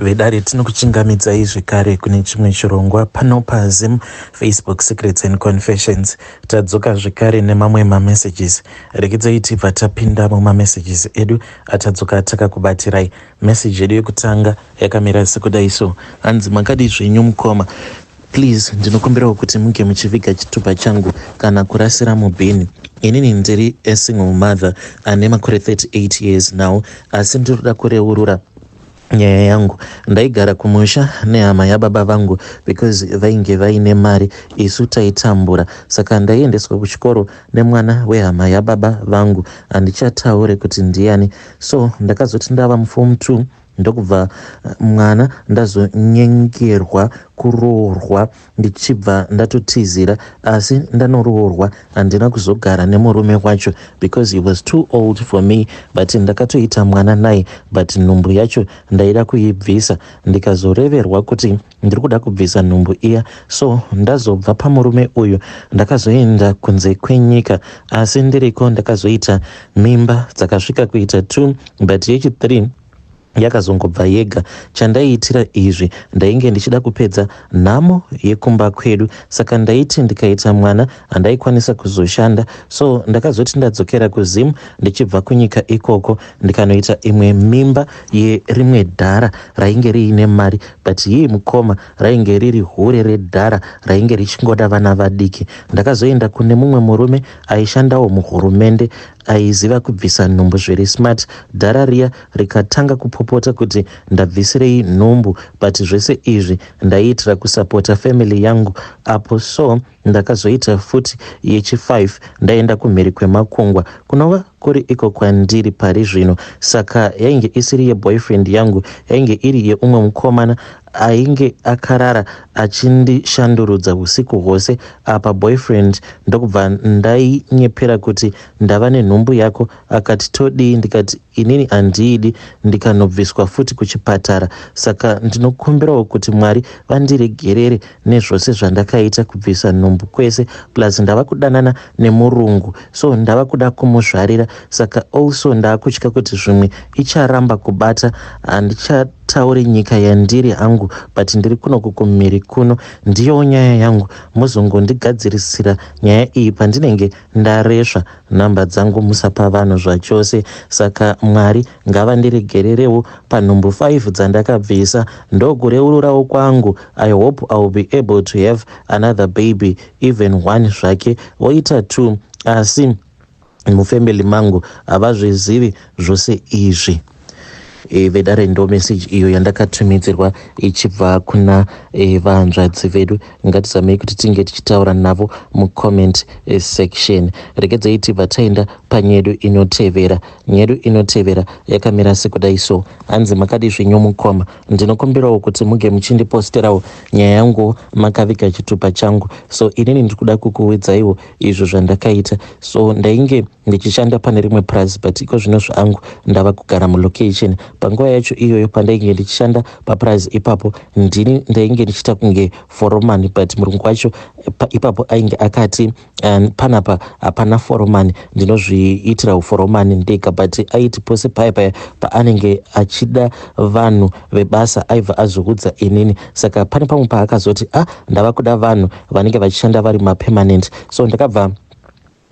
Vedare, tinokuchingamidzai zvekare kune chimwe chirongwa pano paZim Facebook Secrets and Confessions. Tadzoka zvekare nemamwe mamessages. Regedzai tibva tapinda mumamessages edu atadzoka takakubatirai. Message yedu yekutanga yakamira sekudai so. Hanzi, makadi zvenyu mukoma? Please, ndinokumbirawo kuti munge muchiviga chitupa changu kana kurasira mubhini. Inini ndiri a single mother ane makore 38 years now, asi ndinoda kureurura nyaya yangu. Ndaigara kumusha nehama yababa vangu because vainge vaine mari, isu taitambura. Saka ndaiendeswa kuchikoro nemwana wehama yababa vangu, handichataure kuti ndiani. So ndakazoti ndava muform 2, ndokubva mwana ndazonyengerwa kuroorwa, ndichibva ndatotizira. Asi ndanoroorwa, handina kuzogara nemurume wacho because he was too old for me, but ndakatoita mwana naye. But nhumbu yacho ndaida kuibvisa, ndikazoreverwa kuti ndiri kuda kubvisa nhumbu iya. So ndazobva pamurume uyu, ndakazoenda kunze kwenyika. Asi ndiriko ndakazoita mimba dzakasvika kuita 2, but yechi3 yakazongobva yega. Chandaiitira izvi, ndainge ndichida kupedza nhamo yekumba kwedu. Saka ndaiti ndikaita mwana, handaikwanisa kuzoshanda. So ndakazoti ndadzokera kuZim ndichibva kunyika ikoko, ndikanoita imwe mimba yerimwe dhara rainge riine mari. But hii mukoma, rainge riri hure redhara rainge richingoda vana vadiki. Ndakazoenda kune mumwe murume aishandawo muhurumende, aiziva kubvisa nhumbu zviri smart. Dhara riya rikatanga kupopota kuti ndabvisirei nhumbu, but zvese izvi ndaiitira kusapota family yangu apo. So ndakazoita futi yechi5 ndaenda kumhiri kwemakungwa, kunova kuri iko kwandiri pari zvino. Saka yainge isiri yeboyfriend yangu, yainge iri yeumwe mukomana ainge akarara achindishandurudza usiku hwose. Apa boyfriend ndokubva ndainyepera kuti ndava nenhumbu yako. Akati todii? Ndikati inini handiidi, ndikanobviswa futi kuchipatara. Saka ndinokumbirawo kuti Mwari vandiregerere nezvose zvandakaita, kubvisa nhumbu kwese. Plus ndava kudanana nemurungu, so ndava kuda kumuzvarira. Saka also ndaakutya kuti zvimwe icharamba kubata. Handichatauri nyika yandiri hangu, but ndiri kunoku kumhiri kuno. Ndiyo nyaya yangu, muzongondigadzirisira nyaya iyi pandinenge ndaresva. Nhamba dzangu musapa vanhu zvachose. Saka Mwari ngavandiregererewo panhumbu 5 dzandakabvisa. Ndokureururawo kwangu. I hope I will be able to have another baby, even one zvake, voita two. Asi mufamily mangu havazvizivi zvose izvi. Vedare, ndo message iyo yandakatumidzirwa ichibva kuna vanzvadzi vedu. Ngatizamei kuti tinge tichitaura navo mucomment section. Regedzai tibva taenda panyedu inotevera. Nyedu inotevera yakamira sekudai so. Hanzi, makadi zvenyu mukoma? Ndinokumbirawo kuti muge muchindiposterawo nyaya yangu makaviga chitupa changu. So inini ndiri kuda kukuudzaiwo izvo zvandakaita. So ndainge ndichishanda pane rimwe price, but iko zvino zvangu ndava kugara mulocation. Panguva yacho iyoyo pandainge ndichishanda paprice ipapo, ndini ndainge ndichiita kunge foromani, but murungu wacho ipapo ainge akati panapa hapana foromani, ndinozviitira uforomani ndega. But aiti pose paya paya paanenge achida vanhu vebasa, aibva azoudza inini. Saka pane pamwe paakazoti, ah, ndava kuda vanhu vanenge vachishanda vari mapermanent. So ndakabva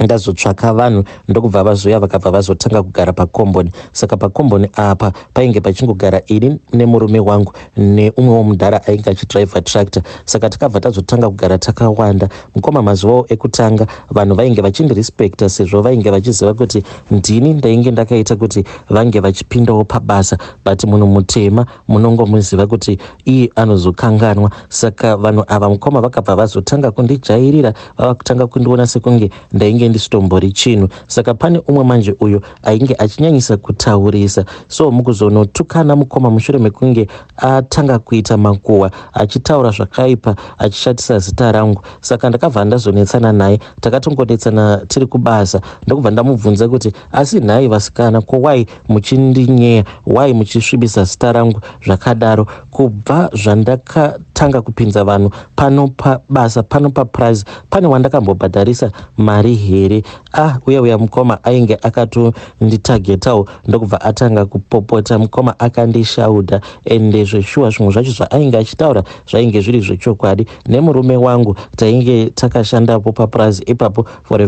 ndazotsvaka vanhu, ndokubva vazoya, vakabva vazotanga kugara pakomboni. Saka pakomboni apa painge pachingogara ini nemurume wangu neumwewo mudhara ainge achidhiraivha tractor. Saka takabva tazotanga kugara takawanda mukoma. Mazuvawo ekutanga vanhu vainge vachindirespekta, sezvo vainge vachiziva kuti ndini ndainge ndakaita kuti vange vachipindawo pabasa. But munhu mutema munongomuziva kuti iye anozokanganwa. Saka vanhu ava mukoma vakabva vazotanga kundijairira, vava kutanga kundiona sekunge ndainge ndisitombori chinhu. Saka pane umwe manje uyo ainge achinyanyisa kutaurisa. So mukuzonotukana mukoma, mushure mekunge atanga kuita makuhwa, achitaura zvakaipa, achishatisa zita rangu, saka ndakabva ndazonetsana naye. Takatongonetsana tiri kubasa, ndokubva ndamubvunza kuti, asi nhai vasikana, ko why muchindinyeya? Why muchisvibisa zita rangu zvakadaro? Kubva zvandakatanga kupinza vanhu pano pabasa, pano paprice, pane wandakambobhadharisa mari here? here? Ah, uya uya mukoma ainge akatonditagetawo, ndokubva atanga kupopota. Mukoma akandishaudha, ende zveshuwa zvimwe zvacho zvaainge achitaura zvainge zviri zvechokwadi. Nemurume wangu tainge takashandapo papurazi ipapo for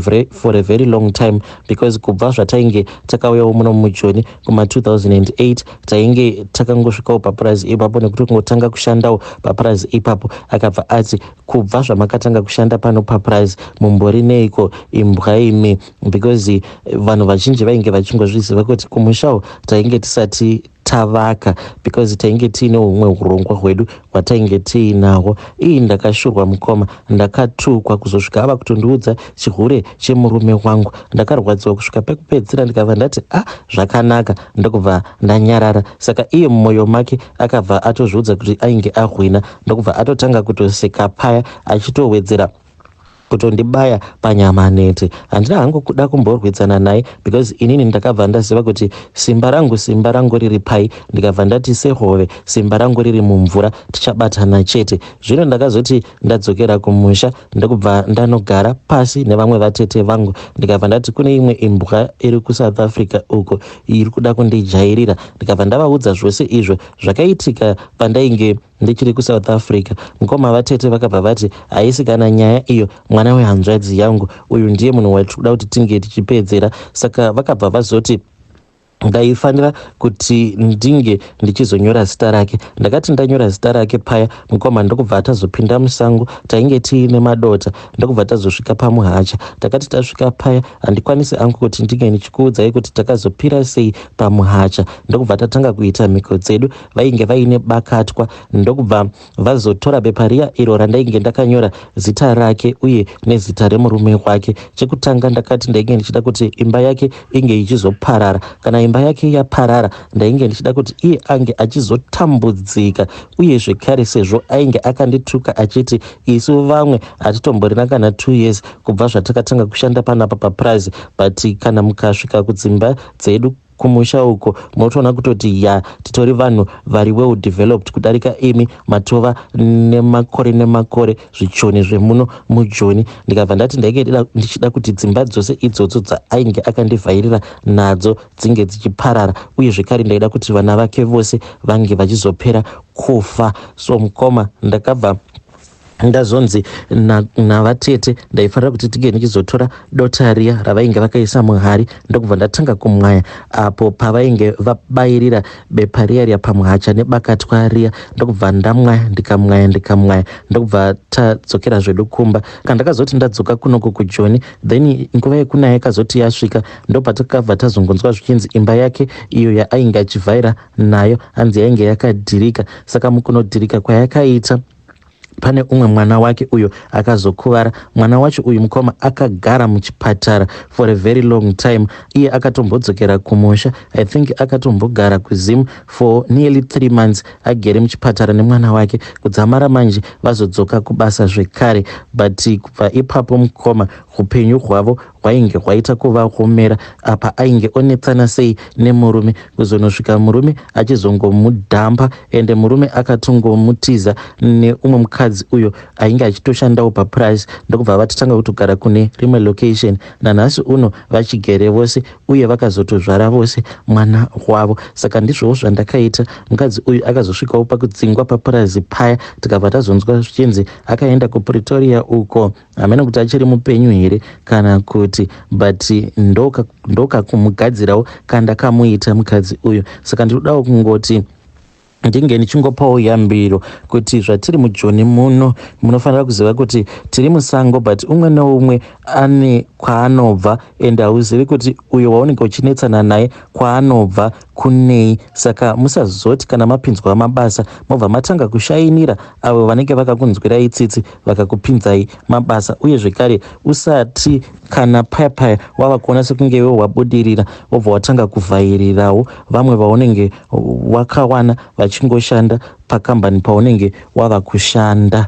a very long time, because kubva zvatainge takauyawo muno muJoni kuma2008, tainge takangosvikawo papurazi ipapo nekuti kungotanga kushandawo papurazi ipapo. Akabva ati, "Kubva zvamakatanga kushanda pano papurazi, mumbori neiko, imbwa imi?" Because vanhu vazhinji vainge vachingozviziva kuti kumushawo tainge tisati tavaka, because tainge tiine humwe urongwa hwedu hwatainge tiinahwo. Ii, ndakashurwa mukoma, ndakatukwa kuzosvika ava kutondiudza chihure chemurume wangu. Ndakarwadziwa kusvika pekupedzisira, ndikabva ndati, "A ah, zvakanaka," ndokubva ndanyarara. Saka iye mumwoyo make akabva atozviudza kuti ainge ahwina, ndokubva atotanga kutoseka paya, achitowedzera kutondibaya panyama nete. Handina hangu kuda kumborwidzana naye, because inini ndakabva ndaziva kuti simba rangu riri pai. Ndikabva ndati, sehove simba rangu riri mumvura, tichabatana chete. Zvino ndakazoti ndadzokera kumusha, ndokubva ndanogara pasi nevamwe vatete vangu. Ndikabva ndati kune imwe imbwa iri kuSouth Africa uko iri kuda kundijairira. Ndikabva ndavaudza zvose izvo zvakaitika pandainge ndichiri kuSouth Africa. Mukoma, vatete vakabva vati, "Haisi kana nyaya iyo, mwana wehanzvadzi yangu uyu ndiye munhu watikuda kuti tinge tichipedzera." Saka vakabva vazoti ndaifanira kuti ndinge ndichizonyora zita rake. Ndakati ndanyora zita rake paya, mukoma, ndokubva tazopinda musango. Tainge tiine madota, ndokubva tazosvika pamuhacha. Takati tasvika paya, handikwanisi angu kuti ndinge ndichikuudzai kuti takazopira sei pamuhacha. Ndokubva tatanga kuita mhiko dzedu. Vainge vaine bakatwa, ndokubva vazotora bepa riya iro randainge ndakanyora zita rake uye nezita remurume wake. Chekutanga ndakati ndainge ndichida kuti imba yake inge ichizoparara. Kana imba yake yaparara, ndainge ndichida kuti iye ange achizotambudzika. Uye zvekare, sezvo ainge akandituka achiti isu vamwe hatitomborina kana 2 years kubva zvatakatanga kushanda panapa papurazi, but kana mukasvika kudzimba dzedu kumusha uko, munotoona kutoti ya, titori vanhu vari well developed kudarika imi matova nemakore nemakore zvichoni zvemuno muJoni. Ndikabva ndati ndainge ndichida kuti dzimba dzose idzodzo dzaainge akandivhairira nadzo dzinge dzichiparara. Uye zvekare ndaida kuti vana vake vose vange vachizopera kufa. So mukoma, ndakabva ndazonzi navatete ndaifanira kuti tinge ndichizotora dota riya ravainge vakaisa muhari, ndokubva ndatanga kumwaya apo pavainge vabayirira bepa riya riya pamuhacha nebakatwa riya. Ndokubva ndamwaya, ndikamwaya, ndikamwaya, ndokubva tadzokera zvedu kumba. Kandakazoti ndadzoka kunoko kuJoni, then nguva yekunaya yakazoti yasvika, ndopatakabva tazongonzwa zvichinzi imba yake iyo yaainge achivhaira nayo, hanzi yainge yakadhirika. Saka mukunodhirika kwayakaita, pane umwe mwana wake uyo akazokuvara. Mwana wacho uyu, mukoma, akagara muchipatara for a very long time. Iye akatombodzokera kumusha, I think akatombogara kuZim for nearly 3 months agere muchipatara nemwana wake, kudzamara manje vazodzoka kubasa zvekare. But kubva ipapo, mukoma, upenyu hwavo hwainge hwaita kuvaomera. Apa ainge onetsana sei nemurume, kuzonosvika murume achizongomudhampa, ende murume akatongomutiza neumwe mukadzi uyo ainge achitoshandawo papurazi, ndokubva vatotanga kutogara kune rimwe location. Nanhasi uno vachigere vose, uye vakazotozvara vose mwana wavo. Saka ndizvowo zvandakaita. Mukadzi uyu akazosvikawo pakudzingwa papurazi paya. Tikabva tazonzwa zvichinzi akaenda kuPretoria uko, hamene kuti achiri mupenyu here kana kuti, but ndokakumugadzirawo kandakamuita mukadzi uyu. Saka ndinodawo kungoti ndinge ndichingopawo yambiro kuti zvatiri muJoni muno, munofanira kuziva kuti tiri musango, but umwe neumwe ane kwaanobva, ende hauzivi kuti uyo waunenge uchinetsana naye kwaanobva kunei. Saka musazoti kana mapinzwa mabasa, mobva matanga kushainira avo vanenge vakakunzwirai tsitsi vakakupinzai mabasa. Uye zvekare, usati kana paya paya wava kuona sekunge iwe wabudirira, wobva watanga kuvhairirawo vamwe vaunenge wakawana vachingoshanda pakambani paunenge wava kushanda.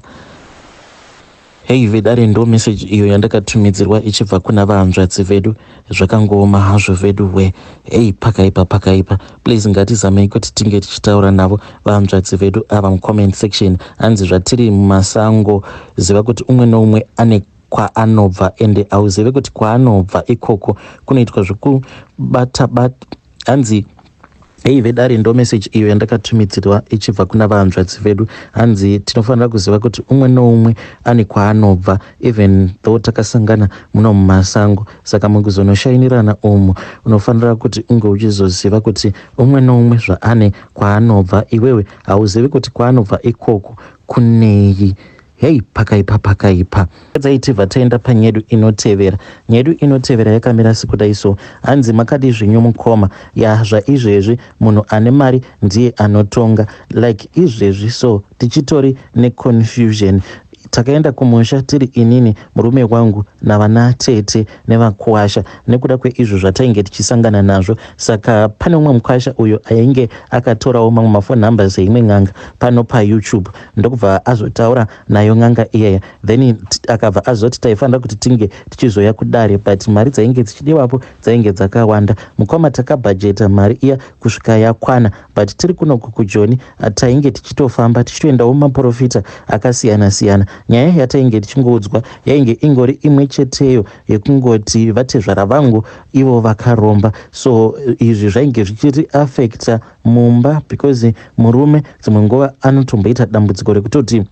Hei vedare, ndo meseji iyo yandakatumidzirwa ichibva kuna vahanzvadzi vedu. Zvakangooma hazvo vedu we. Hei, pakaipa, pakaipa. Please, ngatizamei kuti tinge tichitaura navo vahanzvadzi vedu ava mucomment section. Hanzi zvatiri mumasango, ziva kuti umwe neumwe ane kwaanobva ende hauzive kuti kwaanobva ikoko kunoitwa zvekubata bata. Hanzi hei vedare, ndo message iyo yandakatumidzirwa ichibva kuna vahanzvadzi vedu. Hanzi tinofanira kuziva kuti umwe noumwe ane kwaanobva, even though takasangana muno mumasango. Saka mukuzonoshainirana umu, unofanira kuti unge uchizoziva kuti umwe noumwe zvaane kwaanobva, iwewe hauzivi kuti kwaanobva ikoko kunei. Hei, pakaipa, pakaipa. Dzaitibva taenda panyedu inotevera. Nyedu inotevera yakamira sekudai so. Hanzi, "Makadi zvenyu mukoma? Ya, zvaizvezvi munhu ane mari ndiye anotonga. Like izvezvi so tichitori neconfusion. Takaenda kumusha tiri inini, murume wangu, navana tete nevakwasha nekuda kweizvo zvatainge tichisangana nazvo. Saka pane umwe mukwasha uyo ainge akatorawo mamwe mafone numbers eimwe n'anga pano paYouTube, ndokubva azotaura nayo n'anga iyaya. Then akabva azoti taifanira kuti tinge tichizoya kudare, but mari dzainge dzichidiwapo dzainge dzakawanda. Mukoma, takabhajeta mari iya kusvika yakwana, but tiri kunoku kuJoni tainge tichitofamba tichitoendawo mumaprofita akasiyana siyana. Nyaya yatainge tichingoudzwa yainge ingori imwe cheteyo yekungoti vatezvara vangu ivo vakaromba. So izvi zvainge zvichitiafecta mumba because murume dzimwe nguva anotomboita dambudziko rekutoti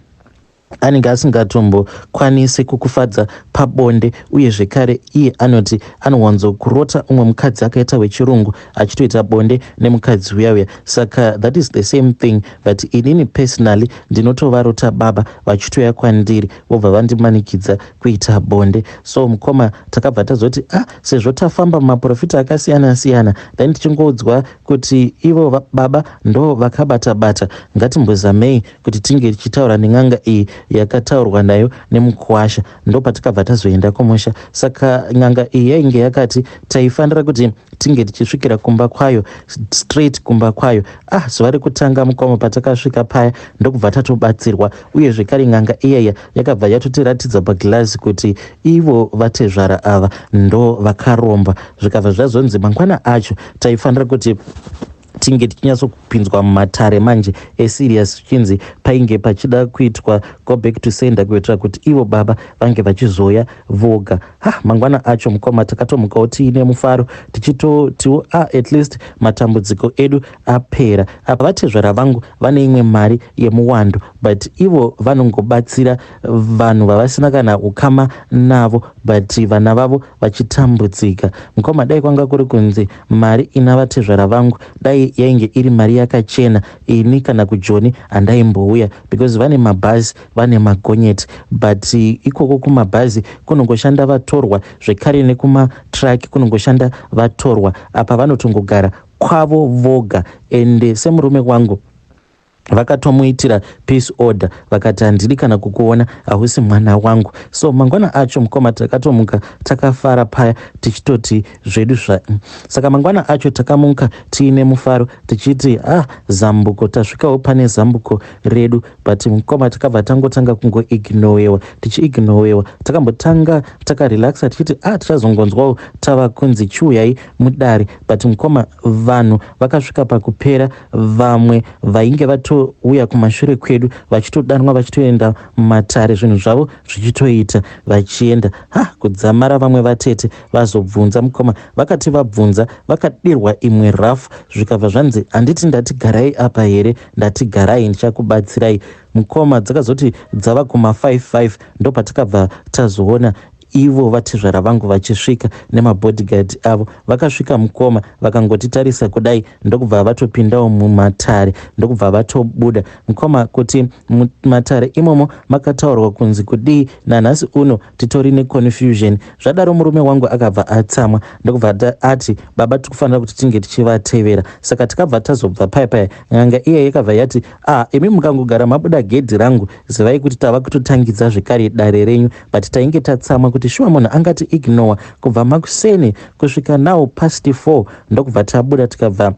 anenge asingatombokwanisi kukufadza pabonde. Uye zvekare iye anoti anowanzokurota umwe mukadzi akaita wechirungu achitoita bonde nemukadzi uya uya. Saka that is the same thing, but inini personally ndinotovarota baba vachitouya kwandiri, vobva vandimanikidza kuita bonde. So mukoma, takabva tazoti, ah, sezvo tafamba mumaprofita akasiyana siyana, then tichingoudzwa kuti ivo baba ndo vakabata bata, ngatimbozamei kuti tinge tichitaura nen'anga iyi yakataurwa nayo nemukwasha." Ndopatakabva tazoenda kumusha. Saka n'anga iyi yainge yakati taifanira kuti tinge tichisvikira kumba kwayo, straight kumba kwayo. Ah, zuva rekutanga mukoma, patakasvika paya, ndokubva tatobatsirwa. Uye zvekare n'anga iyaya yakabva yatotiratidza pagirazi kuti ivo vatezvara ava ndo vakaromba. Zvikabva zvazonzi mangwana acho taifanira kuti tinge tichinyatsokupinzwa mumatare manje eserious, zvichinzi painge pachida kuitwa go back to sender kuitira kuti ivo baba vange vachizoya voga. Ha, mangwana acho mukoma, takatomukawo tiine mufaro, tichitotiwo, ah, at least matambudziko edu apera. Apa vatezvara vangu vane imwe mari yemuwando, but ivo vanongobatsira vanhu vavasina kana ukama navo, but vana vavo vachitambudzika. Mukoma, dai kwanga kuri kunzi mari ina vatezvara vangu dai yainge iri mari yakachena, ini kana kuJoni handaimbouya, because vane mabhazi, vane magonyeti, but ikoko kumabhazi kunongoshanda vatorwa, zvekare nekumatraki kunongoshanda vatorwa. Apa vanotongogara kwavo voga. Ende semurume wangu vakatomuitira peace order, vakati, "Handidi kana kukuona, hausi mwana wangu." So mangwana acho mukoma, takatomuka takafara paya, tichitoti zvedu zva. Saka mangwana acho takamuka tiine mufaro, tichiti, "Ah, zambuko, tasvikawo pane zambuko redu." But mukoma, takabva tangotanga kungoignowewa, tichiignowewa. Takambotanga takarelaxa, tichiti, "Ah, tichazongonzwawo tava kunzi chiuyai mudare." But mukoma, vanhu vakasvika pakupera. Vamwe vainge vatouya kumashure kwedu vachitodanwa, vachitoenda mumatare, zvinhu zvavo zvichitoita, vachienda. Ha, kudzamara vamwe vatete vazobvunza mukoma. Vakati vabvunza, vakadirwa imwe rafu. Zvikabva zvanzi, "Handiti ndati garai apa here? Ndati garai, ndichakubatsirai." Mukoma, dzakazoti dzava kuma55, ndopatakabva tazoona ivo vatezvara vangu vachisvika nemabodyguard avo. Vakasvika mukoma, vakangotitarisa kudai, ndokubva vatopindawo mumatare, ndokubva vatobuda. Mukoma, kuti matare imomo makataurwa kunzi kudii, nanhasi uno titori neconfusion. Zvadaro murume wangu akabva atsamwa, ndokubva ati, "Baba tikufanira kuti tinge tichivatevera." Saka tikabva tazobva paya paya. N'anga iye yakabva yati, "Ah, imi mukangogara mabuda gedhi rangu, zivai kuti tava kutotangidza zvekare dare renyu." But tainge tatsamwa kuti shuwa munhu angati ignore kubva makuseni kusvika now past 4. Ndokubva tabuda, tikabva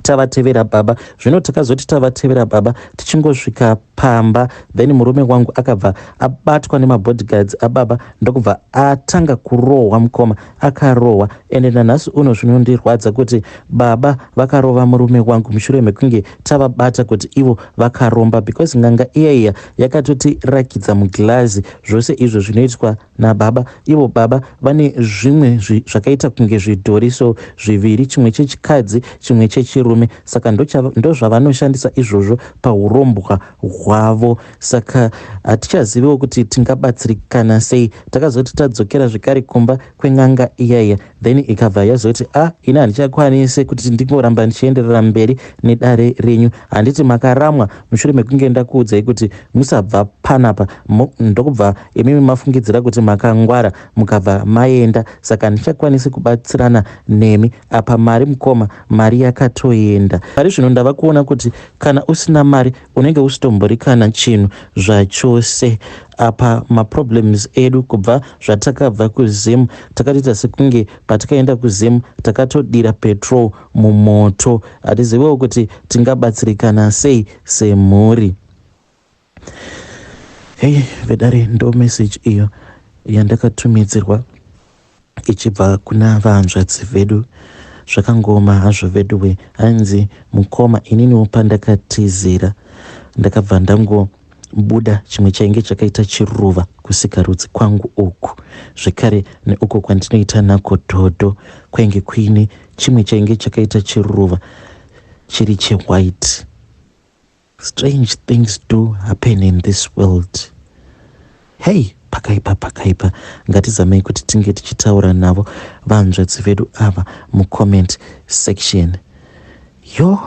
tavatevera baba. Zvino takazoti tavatevera baba, tichingosvika pamba. Then murume wangu akabva abatwa nemabodyguards ababa, ndokubva atanga kurohwa. Mukoma akarohwa, ende nanhasi uno zvinondirwadza kuti baba vakarova murume wangu mushure mekunge tavabata kuti ivo vakaromba, because n'anga iya iya yakatotirakidza mugirazi zvose izvo zvinoitwa nababa. Ivo baba vane zvimwe zvakaita kunge zvidhori so zviviri, chimwe chechikadzi, chimwe chechirume. Saka ndozvavanoshandisa izvozvo paurombwa hwavo. Saka hatichaziviwo kuti tingabatsirikana sei. Takazoti tadzokera zvekare kumba kwen'anga iyaiya, then ikabva yazoti, "A ah, ini handichakwanisi kuti ndingoramba ndichienderera mberi nedare renyu. Handiti makaramwa mushure mekunge ndakuudzai kuti musabva panapa, ndokubva imimi mafungidzira kuti makangwara, mukabva maenda. Saka handichakwanisi kubatsirana nemi apa. Mari, mukoma, mari yakatoenda. Pari zvino ndava kuona kuti kana usina mari unenge usitombori kana chinhu zvachose. Apa maproblems edu kubva zvatakabva kuZim, takatoita sekunge patakaenda kuZim takatodira petrol mumoto. Hatiziviwo kuti tingabatsirikana sei semhuri." Hei vedare, ndo message iyo yandakatumidzirwa ichibva kuna vahanzvadzi vedu. Zvakangoma hazvo veduwe. Hanzi, "Mukoma, ininiwo pandakatizira ndakabva ndangobuda chimwe chainge chakaita chiruva kusikarudzi kwangu uku, zvekare neuko kwandinoita nako dhodho kwainge kuine chimwe chainge chakaita chiruva chiri chewhite. Strange things do happen in this world. Hey, pakaipa, pakaipa. Ngatizamei kuti tinge tichitaura navo vanzvadzi vedu ava mucomment section yo."